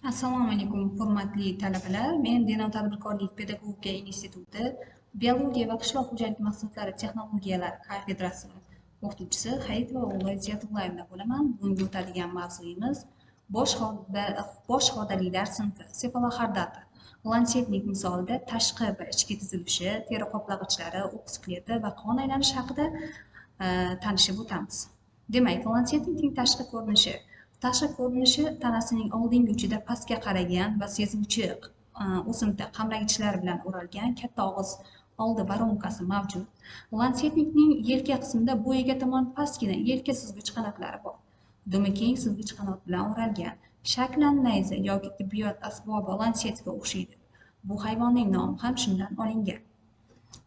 Assalomu alaykum, hurmatli talabalar. Men Denov tadbirkorlik pedagogika instituti biologiya va qishloq xo'jalik mahsulotlari texnologiyalari kafedrasi o'qituvchisi Hayitova O'g'loy Ziyatullayevna bo'laman. Bugungi o'tadigan mavzuyimiz bosh xodalilar sinfi Cephalochordata lansetnik misolida tashqi va ichki tuzilishi, teri qoplag'ichlari, o'q skeleti va qon aylanishi haqida tanishib o'tamiz. Demak, lansetnikning tashqi ko'rinishi. Tashqi ko'rinishi tanasining oldingi uchida pastga qaragan va sezuvchi o'simta qamragichlar bilan o'ralgan katta og'iz oldi voronkasi mavjud. Lansetnikning yelka qismida bo'yiga tomon pastgina yelka suzgich qanotlari bor. Dumi keng suzgich qanot bilan o'ralgan. Shaklan nayza yoki tibbiyot asbobi lansetga o'xshaydi. Bu hayvonning nomi ham shundan olingan.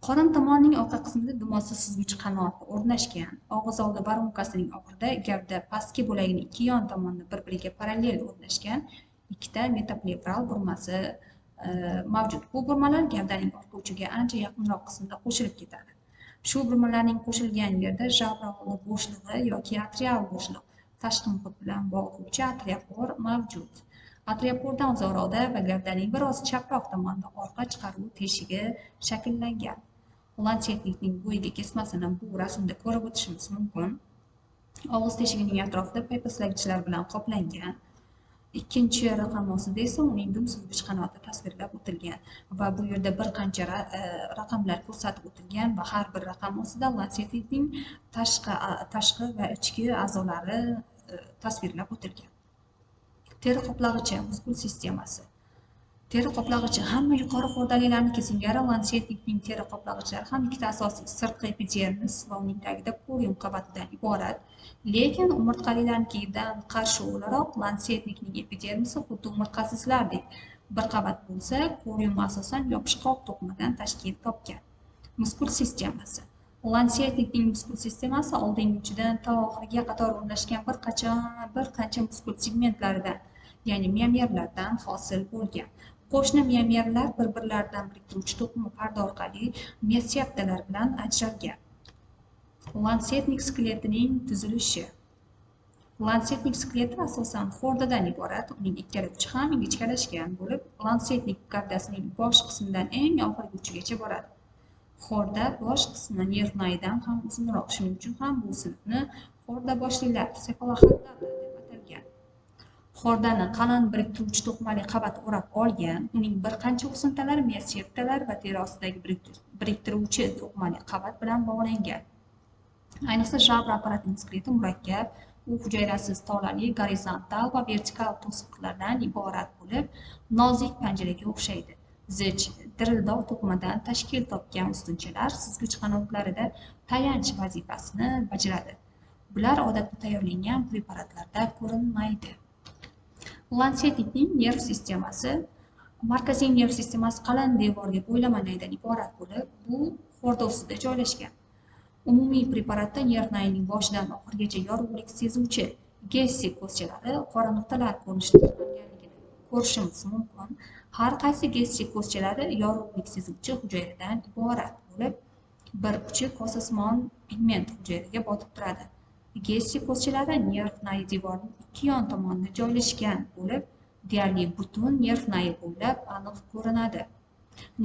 Qorin tomonining orqa qismida dumosi suzgich qanot o'rnashgan. Og'iz oldi voronkasining oxirida gavda pastki bo'lagining ikki yon tomonida bir-biriga parallel o'rnashgan ikkita metaplevral burmasi mavjud. Bu burmalar gavdaning orqa uchiga ancha yaqinroq qismida qo'shilib ketadi. Shu burmalarning qo'shilgan yerda jabra oldi bo'shlig'i yoki atrial bo'shliq tashqi muhit bilan bog'lovchi atriapor mavjud. Atriapordan uzoqroqda va gavdaning biroz chaproq tomonida orqa chiqaruv teshigi shakllangan. Lansetnikning bo'yiga kesmasini bu rasmda ko'rib o'tishimiz mumkin. Og'iz teshigining atrofida paypaslagichlar bilan qoplangan. Ikkinchi raqam ostida esa uning dum suzgich qanoti tasvirlab o'tilgan va bu yerda bir qancha raqamlar ko'rsatib o'tilgan va har bir raqam ostida lansetnikning tashqi va ichki a'zolari tasvirlab o'tilgan. Teri qoplag'ichi muskul sistemasi. Teri qoplag'ichi hamma yuqori xordalilarniki singari lansetnikning teri qoplag'ichlari ham ikkita asosiy sirtqi epidermis va uning tagida korium qavatidan iborat. Lekin umurtqalilarnikidan qarshi o'laroq lansetnikning epidermisi xuddi umurtqasizlardek bir qavat bo'lsa, korium asosan yopishqoq to'qimadan tashkil topgan. Muskul sistemasi. Lansetnikning muskul sistemasi oldingi uchidan to oxiriga qator o'rnashgan bir qancha muskul segmentlaridan, ya'ni miomerlardan hosil bo'lgan. Qo'shni miomerlar bir-birlaridan biriktiruvchi to'qima parda orqali mioseptalar bilan ajralgan. Lansetnik skeletining tuzilishi. Lansetnik skeleti asosan xordadan iborat, uning ikkala uchi ham ingichkalashgan bo'lib, lansetnik gavdasining bosh qismidan eng oxirgi uchigacha boradi. Xorda bosh qismi nerv nayidan ham uzunroq, shuning uchun ham bu sinfni xorda boshlilar Cephalochordata deb atalgan. Xordani qalin biriktiruvchi to'qimali qavat o'rab olgan, uning bir qancha o'simtalari mioseptalar va teri ostidagi biriktiruvchi to'qimali qavat bilan bog'langan. Ayniqsa jabra apparatining skeleti murakkab, u hujayrasiz tolali gorizontal va vertikal to'siqlardan iborat bo'lib, nozik panjaraga o'xshaydi. Zich, dirildoq to'qimadan tashkil topgan ustunchalar suzgich qanotlarida tayanch vazifasini bajaradi. Bular odatda tayyorlangan preparatlarda ko'rinmaydi. Lansetnikning nerv sistemasi. Markaziy nerv sistemasi qalin devorli bo'ylama naydan iborat bo'lib, bu xorda ustida joylashgan. Umumiy preparatda nerv nayining boshidan oxirigacha yorug'lik sezuvchi Gessi ko'zchalari qora nuqtalar ko'rinishida tarqalganligini ko'rishimiz mumkin. Har qaysi Gessi ko'zchalari yorug'lik sezuvchi hujayradan iborat bo'lib, bir uchi kosasimon pigment hujayraga botib turadi. Gessi ko'zchalari nerv nayi devorining ikki yon tomonida joylashgan bo'lib, deyarli butun nerv nayi bo'ylab aniq ko'rinadi.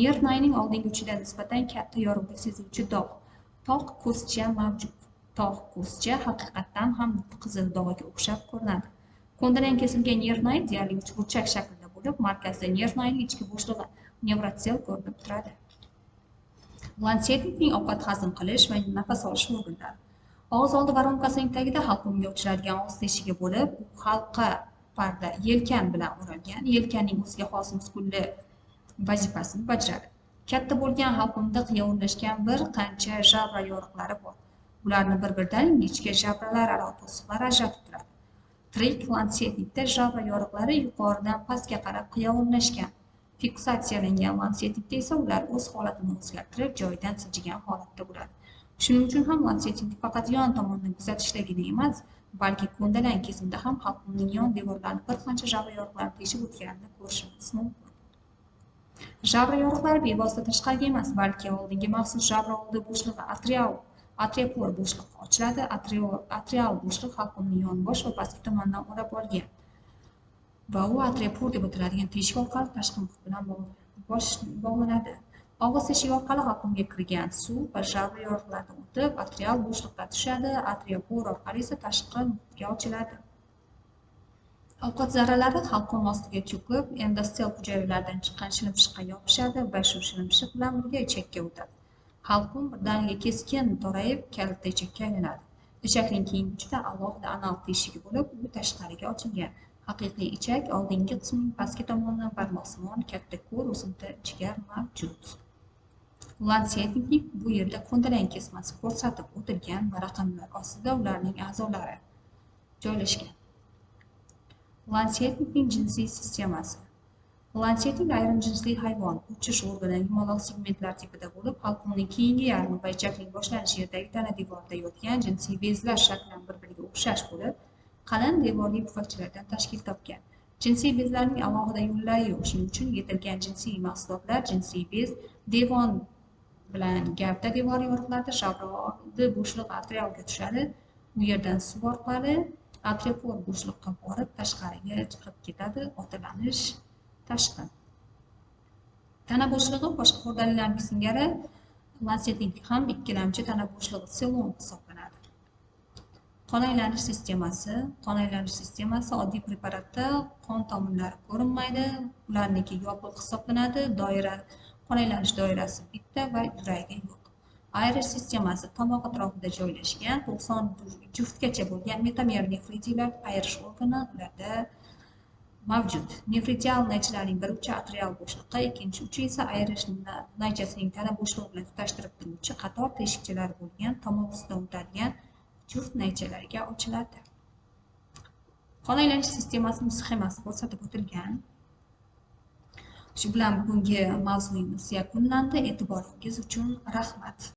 Nerv nayining oldingi uchida nisbatan katta yorug'lik sezuvchi dog', toq ko'zcha mavjud. Toq ko'zcha haqiqatdan ham qizil dog'ga o'xshab ko'rinadi. Ko'ndalang kesilgan nerv nayi deyarli uchburchak shaklda bo'lib, markazida nerv nayining ichki bo'shlig'i nevrotsel ko'rinib turadi. Lansetnikning ovqat hazm qilish va nafas olish organlari. Og'iz oldi voronkasining tagida halqumga uchraydigan og'iz teshigi bo'lib, u halqa parda yelkan bilan o'ralgan. Yelkanning o'ziga xos muskulli vazifasini bajaradi. Katta bo'lgan halqumda qiya o'rnashgan bir qancha jabra yoriqlari bor. Ularni bir-biridan ingichka jabralararo to'siqlar ajratib turadi. Tirik lansetnikda jabra yoriqlari yuqoridan pastga qarab qiya o'rnashgan. Fiksatsiyalangan lansetnikda esa ular o'z holatini o'zgartirib, joyidan siljigan holatda bo'ladi. Shuning uchun ham lansetnikni faqat yon tomondan kuzatishdagina emas, balki ko'ndalang kesimda ham halqumning yon devorlarini bir qancha jabra yoriqlari teshib o'tganini ko'rishimiz mumkin. Jabra yoriqlari bevosita tashqariga emas, balki oldingi maxsus jabra oldi bo'shlig'i atriapor bo'shliqqa ochiladi. Atrial bo'shliq halqumning yonbosh va pastki tomonidan o'rab olgan. Va u atriopor deb ataladigan teshik orqali tashqi muhit bilan bog'lanadi. Og'iz teshigi orqali halqumga kirgan suv va shabra yoriqlaridan o'tib atrial bo'shliqqa tushadi, atriopor orqali esa tashqi muhitga ochiladi. Ovqat zarralari halqum ostiga cho'kib, endostel hujayralaridan chiqqan shilimshiqqa yopishadi va shu shilimshiq bilan birga ichakka o'tadi. Halqum birdaniga keskin torayib, kalta ichakka aylanadi. Ichakning keyingi uchida alohida anal teshigi bo'lib, u tashqariga ochilgan. Haqiqiy ichak oldingi qismining pastki tomonidan barmoqsimon katta ko'r o'simta jigar mavjud. Lansetnikning bu yerda ko'ndalang kesmasi ko'rsatib o'tilgan va raqamlar ostida ularning a'zolari joylashgan. Lansetnikning jinsiy sistemasi. Lansetnik ayrim jinsli hayvon, uchish organi yumaloq segmentlar tipida bo'lib, halqumning keyingi yarmi va ichakning boshlanish yeridagi tana devorida yotgan jinsiy bezlar shaklan bir-biriga o'xshash bo'lib, qalin devorli pufakchalardan tashkil topgan. Jinsiy bezlarning alohida yo'llari yo'q, shuning uchun yetilgan jinsiy mahsulotlar jinsiy bez devon bilan gavda devori yoriqlarida shabroldi bo'shliq atrialga tushadi. U yerdan suv orqali atriopor bo'shliqqa borib tashqariga chiqib ketadi. Otilanish tashqi. Tana bo'shlig'i boshqa xurdalilarniki singari lansetniki ham ikkilamchi tana bo'shlig'i selon hisoblanadi. Qon aylanish sistemasi. Qon aylanish sistemasi oddiy preparatda qon tomirlari ko'rinmaydi, ularniki yopiq hisoblanadi, doira qon aylanish doirasi bitta va yuragi yo'q. Ayrish sistemasi tomoq atrofida joylashgan 90 juftgacha bo'lgan metamer nefritiylar ayirish organi ularda mavjud. Nefritial naychalarning bir uchi atrial bo'shliqqa, ikkinchi uchi esa ayirish naychasining tana bo'shlig'i bilan tutashtirib turuvchi qator teshikchalar bo'lgan tomoq ustidan o'tadigan juft naychalarga ochiladi. Qon aylanish sistemasining sxemasi ko'rsatib o'tilgan. Shu bilan bugungi mavzuyimiz yakunlandi. E'tiboringiz uchun rahmat.